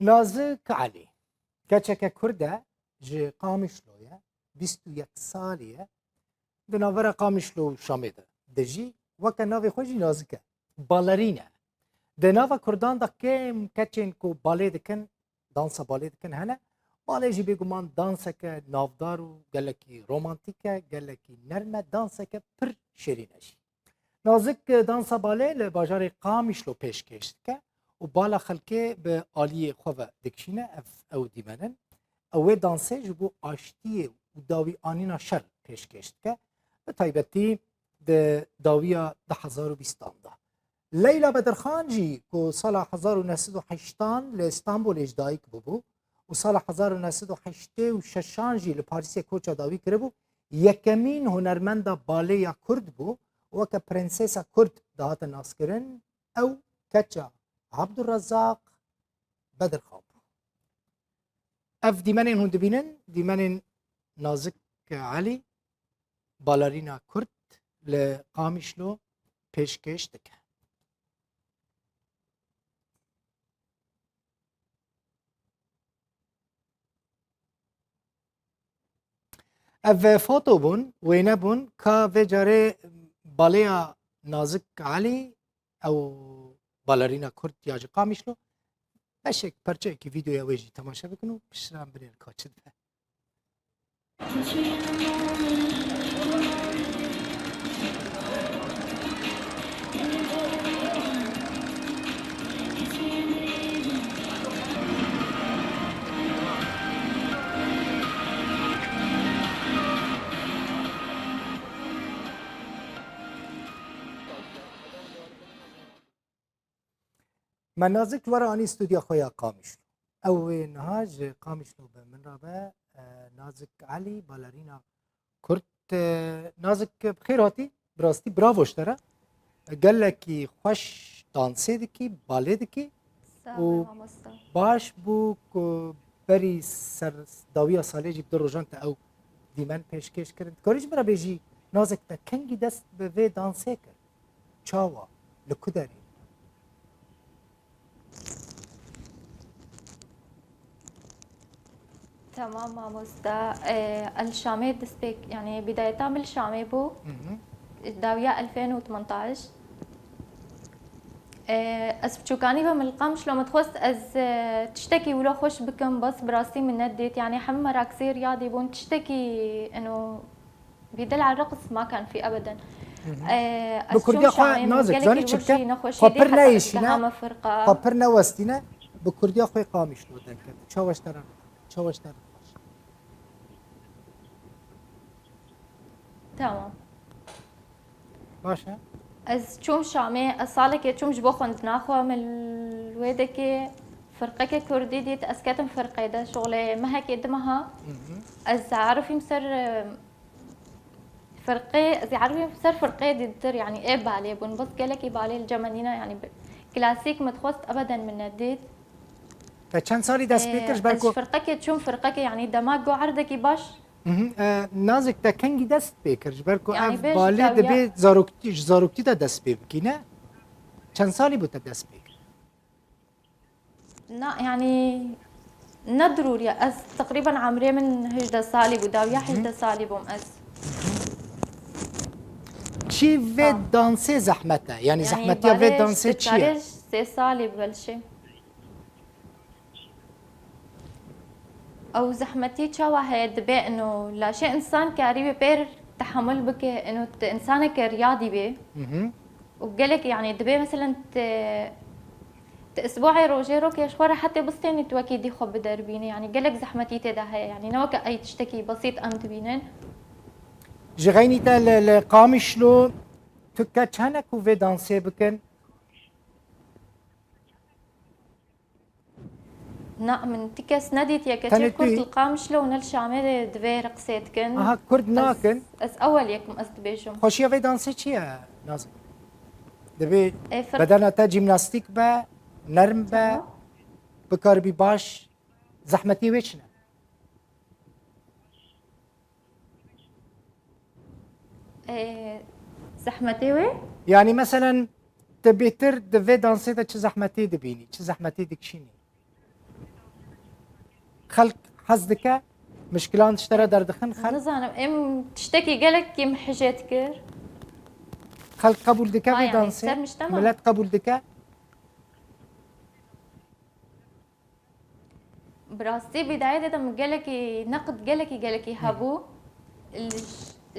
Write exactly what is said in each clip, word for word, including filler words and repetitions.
Nazik Elî, keçeke Kurd e, ji Qamişlo ye, bîst û yek salî ye, di navbera Qamişlo û Şamê de dijî, weke navê xwe jî nazik e, balerîn e. Di nava Kurdan de kêm keçên ku balê dikin, dansa balê dikin hene. Balê jî bêguman danseke navdar û gelekî romantîk e, gelekî nerm e, danseke pir şêrîn e jî. Nazik dansa balê li bajarê Qamişlo pêşkêş dike û bala xelkê bi aliyê xwe ve dikişîne, ev ew dîmen in. Ew wê dansê ji bo aştiyê û dawî anîna şer pêşkêş dike. Bi taybetî di dawiya du hezar û bîstan de. Leyla Bedirxan jî ku sala hezar û neh sed û heştan li Stenbolê ji dayik bûbû û sala hezar û neh sed û heştê û şeşan jî li Parîsê koça dawî kiribû, yekemîn hunermenda balê ya Kurd bû û weke prensesa Kurd dihate naskirin, ew keça Abdurrezzaq Bedirxan bû. Ev dîmenên hûn dibînin, dîmenên Nazik Elî, balerîna Kurd li Qamişlo pêşkêş dike. Ev foto bûn, wêne bûn, ka vê carê baleya Nazik Elî, ew balerîna Kurd ya ji Qamişlo, beşek, perçeyekî vîdeoya wê jî temaşe bikin û piştre em binêrin ka çi dibe. Me Nazik ji we re anî stûdya xwe ya Qamişlo. Ew ê niha ji Qamişlo bi min re be, e, Nazik Elî, balerîna Kurd. E, Nazik, bi xêr hatî. Bi rastî bravo ji te re. Gelekî xweş dansê dikî, balê dikî. Sağ ol, û mamoste. Baş bû ku berî ser dawiya salê jî bi du rojan te ew dîmen pêşkêş kirin. Dikarî ji min re bêjî, Nazik, te kengî dest bi vê dansê kir? Çawa? Li ku derê? Tamam mamosta. Ee, el Şamê destpêk, yani bidayeta min li Şamê bû. Hı hı. Dawiya elfên û tmentaş. Ee, ez biçûkanî ve min li Qamişlo min dixwest ez, e, tiştekî wilo xweş bikim, bes bi rastî min nedît. Yani hem meraksê riyadî bûn, tiştekî eno Bi dil al raqs ma kan fî ebeden. Hı hı. Ee, Bi kurdiya xwe Nazik, zanî çi bike? Xwe pir neêşîne, xwe pir newestîne, bi kurdiya xwe Qamişlo deng kete. Çawa ji te re, çawa ji te re baş. Tamam. Baş e? Ez çûm Şamê, ez salekê çûm ji bo xwendina xwe, min li wê dekê firqeke kurdî dît, ez ketim firqê de, şixulê mehekê du meha. Hı hı. Ez arifîm ser, e, Firqê, ez ê erivîm ser firqê dîtir, yanî ê balê bûn. Bes gelekî balê li cem min nîne, yanî bi-, klasîk min dixwest ebeden min nedît. Te çend salî dest pê kir? Ji ber ku ez ji firqekê çûm, firqekê, yanî dema got erdekî baş. Mhm, e, Nazik, te kengî dest pê kir? Ji ber ku ev balê dibê zaroktî, ji zaroktî de dest pê bikî, ne? Çend salî bû te dest pê kir? Na, yanî ne dirûr e. Ez teqrîben emrê min hejdeh salî bû, dawiya hejdeh salî bûm ez. Çi vê dansê zehmet e? Yanî zehmetiya vê dansê çi ye? Sê salî belşê. Ew zehmetî çawa heye, dibe ino laşê însan karî wê pêr tehemul bike, ino tu însaneke riyadî bê. Mhm. Û gelek, yanî, dibê, meselen, ti, ti isbuê rojê ro kê ji xwe re hetê bistênî, tu wekî dî xwe biderbînî. Yanî, gelek zehmetî tê de heye. Yanî, ne weke ey tiştekî besît em dibînin. Ji xeynî te li, li Qamişlo tu keç hene ku vê dansê bikin? Na, min ti kes nedîtiye keçê Kurd li Qamişlo û ne li Şamê de divê reqsê dikin. Aha, Kurd nakin. Ez, ez ewel yekim ez dibêjim. Xweşiya vê dansê çi ye, Nazik? Divê bedena te jîmnastîk be, nerm be, bikaribî baş, zehmetiyê wê çi ne? Ee, zehmetê wê? Yanî, meselen, tu bêtir di vê dansê de çi zehmetê dibînî, çi zehmetê dikişînî? Xelk hez dike, mişkilan ji te re derdixin, xelk, Nizanim, em tiştekî gelekî min hijê dikir. xelk qebûl dike Ha, vê yani, dansê? ser miştema. Milet qebûl dike? Bi rastî bîdayê de min gelekî neqd gelekî gelekî hebû. Li,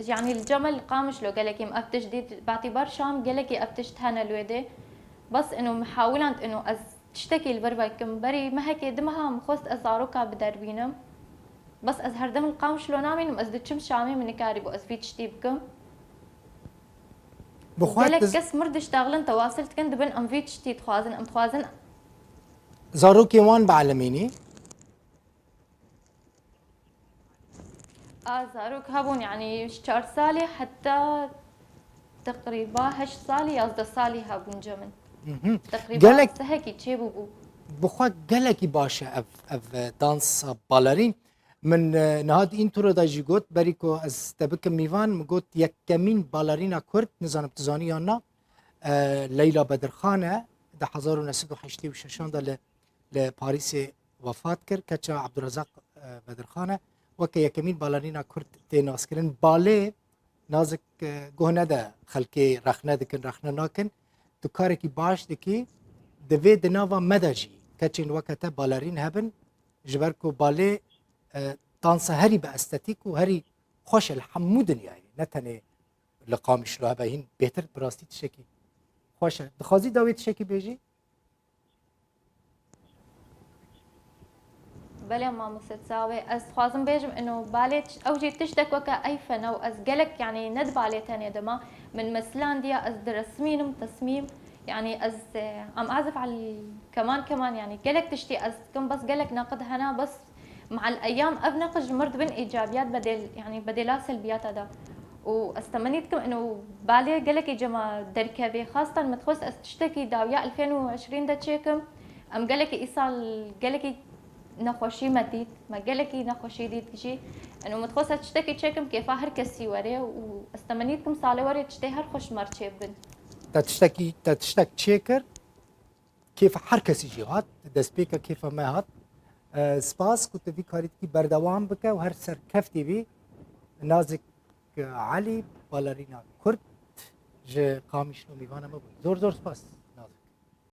yanî li Cemel Qamişlo gelekî min ev tişt dît. Batîbar Şam gelekî ev tişt hene li wê dê. Bes ino min hawîland ino ez tiştekî li vir vekim. Berî mehekê du meha min xwest ez zaroka bi der bînim. Bes ez herdem li Qamişlo namînim, ez diçim Şamê, min nikarîbû ez vî tiştî bikim. Bi xwe Gelek diz- kes mir diştaxlin tewasil dikin, dibin em vî tiştî dixwazin, em dixwazin Zarokên wan bielimînî? A zarok hebûn, yanî ji çar salî heta teqrîba heşt salî, yazdeh salî hebûn cem min. Mhm. Teqrîba Gelek- sehekî çêbûbû. Bi xwe gelekî baş e ev, ev dansa balerîn. Min, e, niha di intro de jî got, berî ku ez te bikim mîvan, min got yekemîn balerîna Kurd, nizanim tu zanî yan na, e, Leyla Bedirxan e, di hezar û neh sed û heştê û şeşan de li, li Parîsê wefat kir, keça Abdurezak, e, Bedirxan e. Weke yekemîn balerîna Kurd tê naskirin. Balê nazik, e, guh nede xelkê rexne dikin, rexne nakin. Tu karekî baş dikî, divê di nava me de jî keçên weke te balerîn hebin, ji ber ku balê, e, dansa herî bi estetîk û herî xweş e li hemû dinyayê, ne tenê li Qamişlo hebe, hîn bêtir bi rastî tiştekî xweş e. Dixwazî dawê tiştekî bêjî? Belê mamoste, sağ ol. Ez dixwazim bêjim, ino balê ç-, ew jî tiştek weke eyf e, ino ez gelek, yanî ne di balê tenê de ma, min mesilandiya, ez diresmînim, tesmîm, yanî ez, e, em azif al keman, keman, yanî gelek tiştî ez dikim, bes gelek neqid hene, bes me'al eyyam ev neqid ji mir dibin îcabiyat bedêl, yanî bedêla selbiyata de. Û ez temenî dikim, ino balê gelekî cema derkevê, xastan min dixwest ez tiştekî dawiya elfên û eşrîn de çêkim. Em gelekî îsal gelekî nexweşî me dît, me gelekî nexweşî dît jî. Eno min dixwest ez tiştekî çêkim, kêfa her kesî were û ez temenî dikim salê were tiştê her xweş ji me re çêbibin. Te tiştekî, te tiştek çêkir, kêfa her kesî jî hat, destpêka kêfa me hat. E, spas ku tu vî karî dikî berdewam bike û her serkeftî bî. Nazik Elî, balerîna Kurd, ji Qamişlo mîvana me bû. Zor zor spas.